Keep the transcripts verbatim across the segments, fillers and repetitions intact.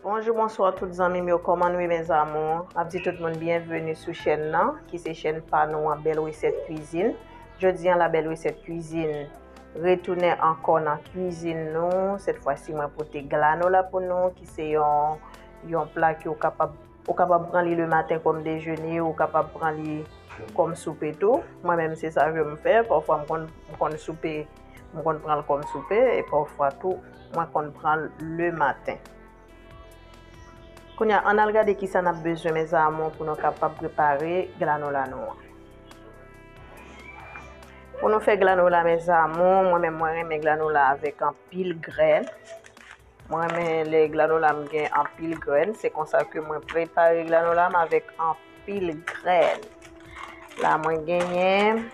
Bonjou, bonswa tout zanmi m yo, kòman nou ye, mes amours? M ap di tout moun byenveni sou chèn nan, ki se chèn pa nou an, Bèl Resèt Kwizin. Jodi an, la Bèl Resèt Kwizin retounen ankò nan kwizin nou. Sèt fwa si, mwen pote glanola pou nou, ki se yon, yon pla ke w kapab, ou kapab pran li le maten kòm dejene, ou kapab pran li kòm soupe tou. Mwen menm, se sa ke m fè. Pafwa, m konn, m konn soupe, m konn pran l kòm soupe, e pafwa tou, mwen konn pran l le maten. Kounye a, ann al gade kisa n ap bezwen, mes amours, pou nou kapab prepare glanola nou an. Pou nou fè glanola, mes amours, mwen menm, mwen renmen glanola avèk anpil grèn. Mwen renmen lè glanola m gen anpil grèn. Se konsa ke mwen prepare glanola m avèk anpil grèn. La, mwen genyen,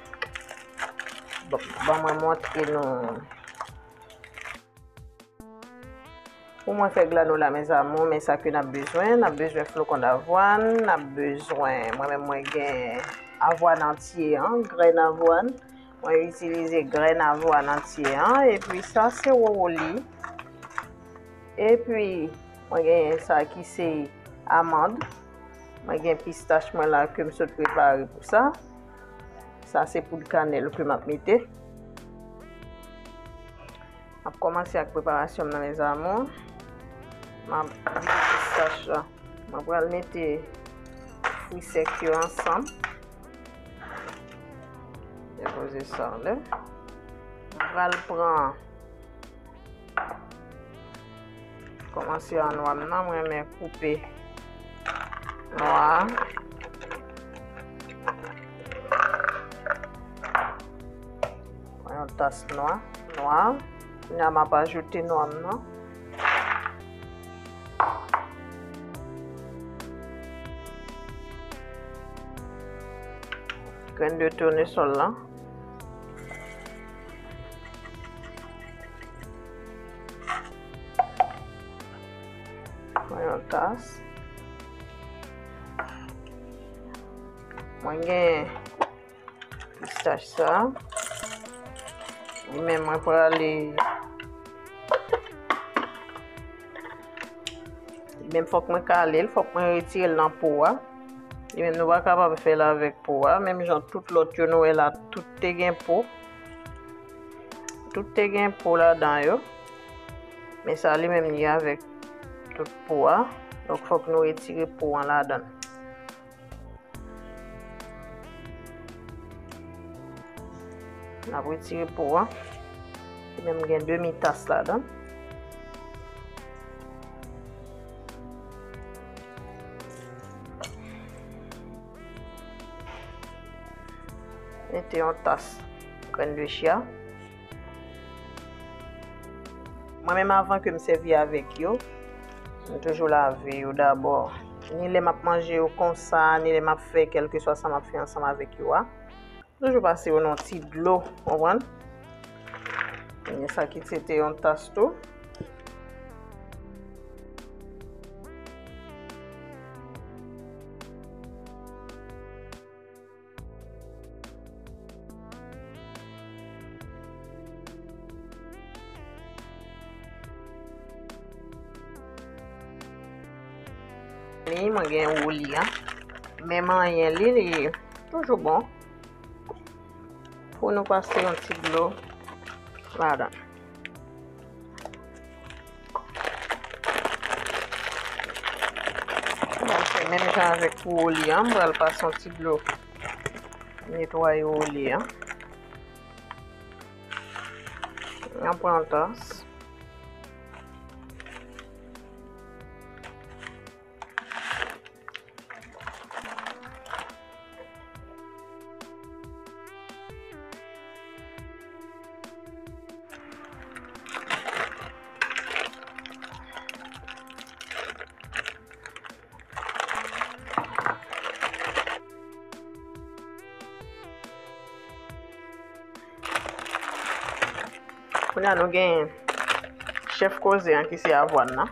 bon, ban mwen montre nou. Pou mwen fè glanola, mes amours, men sa ke n ap bezwen. N ap bezwen flokon davwàn, n ap bezwen, mwen menm, mwen gen avwàn antye an, grèn avwàn. Mwen itilize grèn avwàn antye an, epi sa se wowoli. Epi, mwen gen sa ki se amann. Mwen gen pistach mwen la ke m sot prepare pou sa. Sa se poud kanèl ke m ap mete. M ap kòmanse ak preparasyon m nan, mes amours. M ap vide pistach la. Mwen pral mete fwi sèk yo ansanm. Depoze sa anlè. Mwen pral pran, kòmanse a nwa m nan, mwen renmen koupe nwa a. Yon tas nwa, nwa. Kounye a m ap ajoute nwa m nan. Grenn de tounesòl lan. Pran yon tas. Mwen gen pistach sa. Li menm mwen prale, li menm fòk mwen kale l, fòk mwen retire l nan po a. Li menm nou pa kapab fè l avèk po a. Menm jan tout lòt yo nou wè la, tout te gen po. Tout te gen po ladan yo. Men sa li menm li avèk tout po a. Donk fòk nou retire po an ladan l. N ap retire po a. Li menm gen demi tas ladan. Mete yon tas grenn de chia. Mwen menm, avan ke m sèvi avèk yo, m toujou lave yo dabò. Ni lè m ap manje yo konsa, ni lè m ap fè kèlkeswa sa m ap fè ansanm avèk yo a. M toujou pase yo nan ti dlo, konprann? Men sa ki se te yon tas tou. Li, mwen gen woli a. Men manyen li, li toujou bon. Pou nou pase yon ti dlo ladan. M pral fè menm jan avèk pou woli a, m pral pase yon ti dlo netwaye woli a. Mwen pran tas. Kounye a nou gen chèf koze an ki se avwàn nan.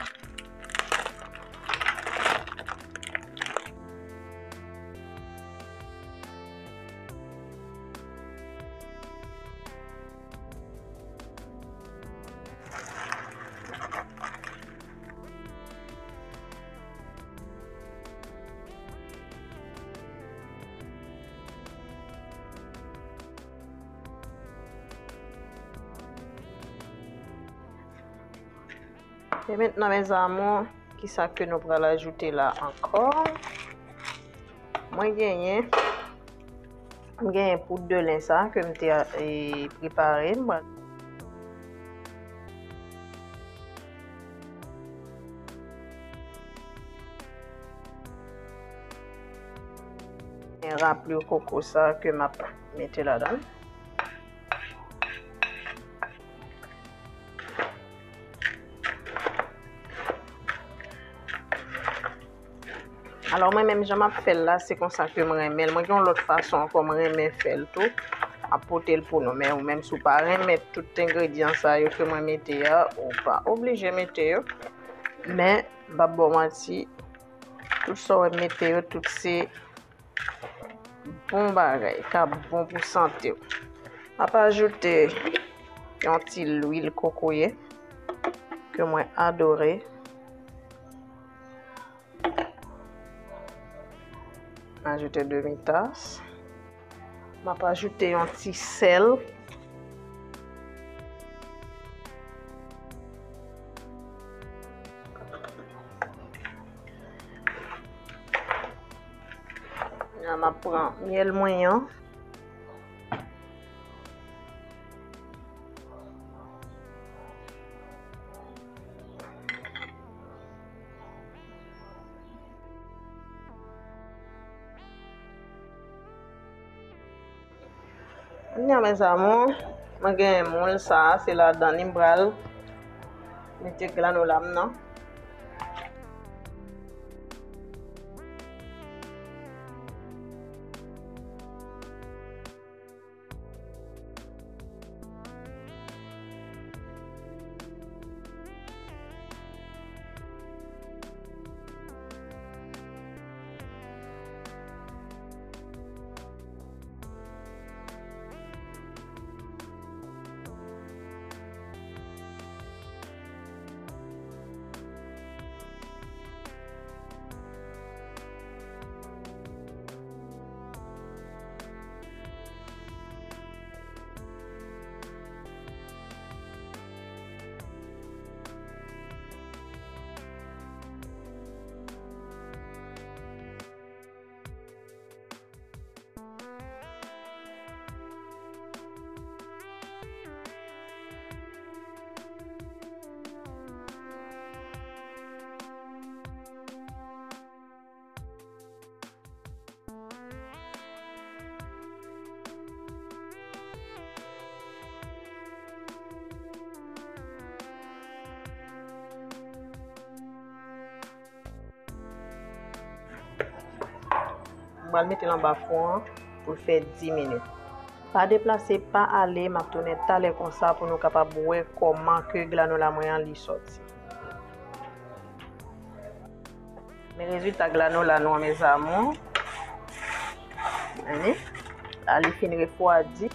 E mentnan, mes amours, kisa ke nou pral ajoute la ankò? Mwen genyen, mwen genyen poud de len sa ke m te, e, prepare. M pral gen raple koko sa ke m ap mete ladan. Alò, mwen menm, jan m ap fè l la, se konsa ke m renmen l. Mwen gen yon lòt fason ankò, mwen renmen fè l tou. M ap pote l pou nou. Men ou menm, si w pa renmen tout engredyan sa yo ke mwen mete a, ou pa oblije mete yo. Men, m p ap ba w manti, tout sa w wè m mete yo, tout se bon bagay, k ap bon pou sante w. M ap ajoute yon ti lwil kokoye ke mwen adore. Ajoute demi tas. M ap ajoute yon ti sèl. La, m ap pran myèl mwen an. Kounye a, mes amours, mwen gen moul sa a, se ladan li m pral mete granola m nan. M pral mete l anba fou an pou l fè dis minit. Pa deplase, pa ale, m ap tounen talè konsa pou nou kapab wè kòman ke granola mwen an li sòti. Men rezilta granola nou an, mes amours. Tande? La, li fin refwadi.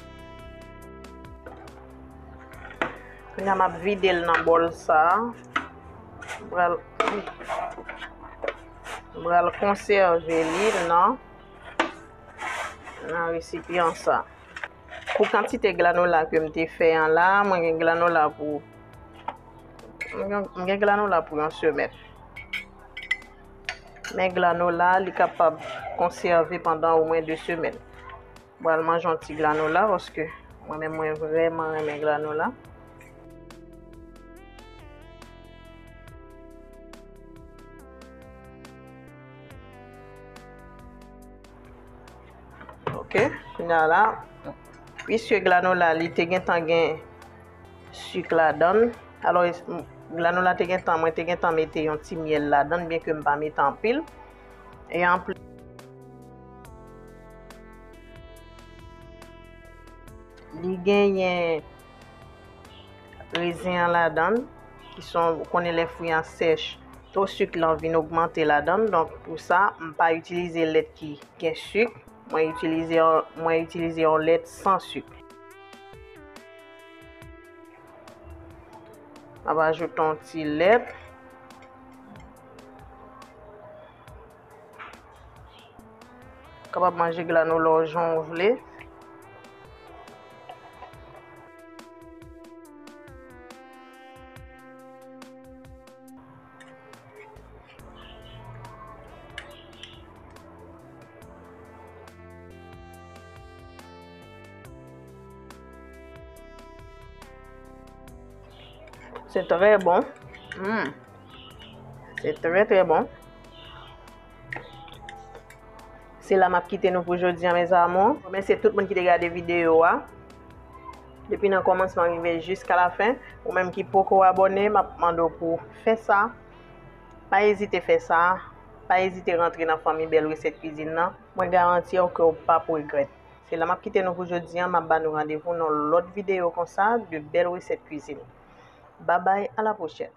Kounye a, m ap vide l nan bòl sa a. M pral, m pral konsève li nan, nan resipyan sa. Pou kantite granola ke m te fè an la, mwen gen granola pou, mwen gen, mwen gen granola pou yon semèn. Men granola, li kapab konsève pandan omwen de semèn. Mwen pral manje yon ti granola paske mwen menm, mwen vrèman renmen granola. Ok, kounye a la, piske granola li te gentan gen sik ladan l, alò, granola te gentan, mwen te gentan mete yon ti myèl ladan l, byen ke m pa mete anpil. E anplis, li genyen rezen an ladan l, ki son, ou konnen lè fwi an sèch, to sik lan vin ogmante ladan l. Donk, pou sa, m pa itilize lèt ki gen sik. Mwen itilize yon, mwen itilize yon lèt san sik. M ap ajoute yon ti lèt. Kapab manje granola w jan w vle. C'est très bon. Mm. C'est très, très bon. Se la m ap kite nou pou jodi a, mes amours. Remèsye tout moun ki te gade videyo a. Depi nan kòmansman rive jiska la fen. Ou menm ki poko abòne, m ap mande w pou fè sa. Pa ezite fè sa. Pa ezite rantre nan fanmi Bèl Resèt Kwizin nan. Mwen garanti w ke w p ap regrèt. Se la m ap kite nou pou jodi a. M ap ba nou randevou nan lòt videyo konsa de Bèl Resèt Kwizin. Babay, a la pwochèn.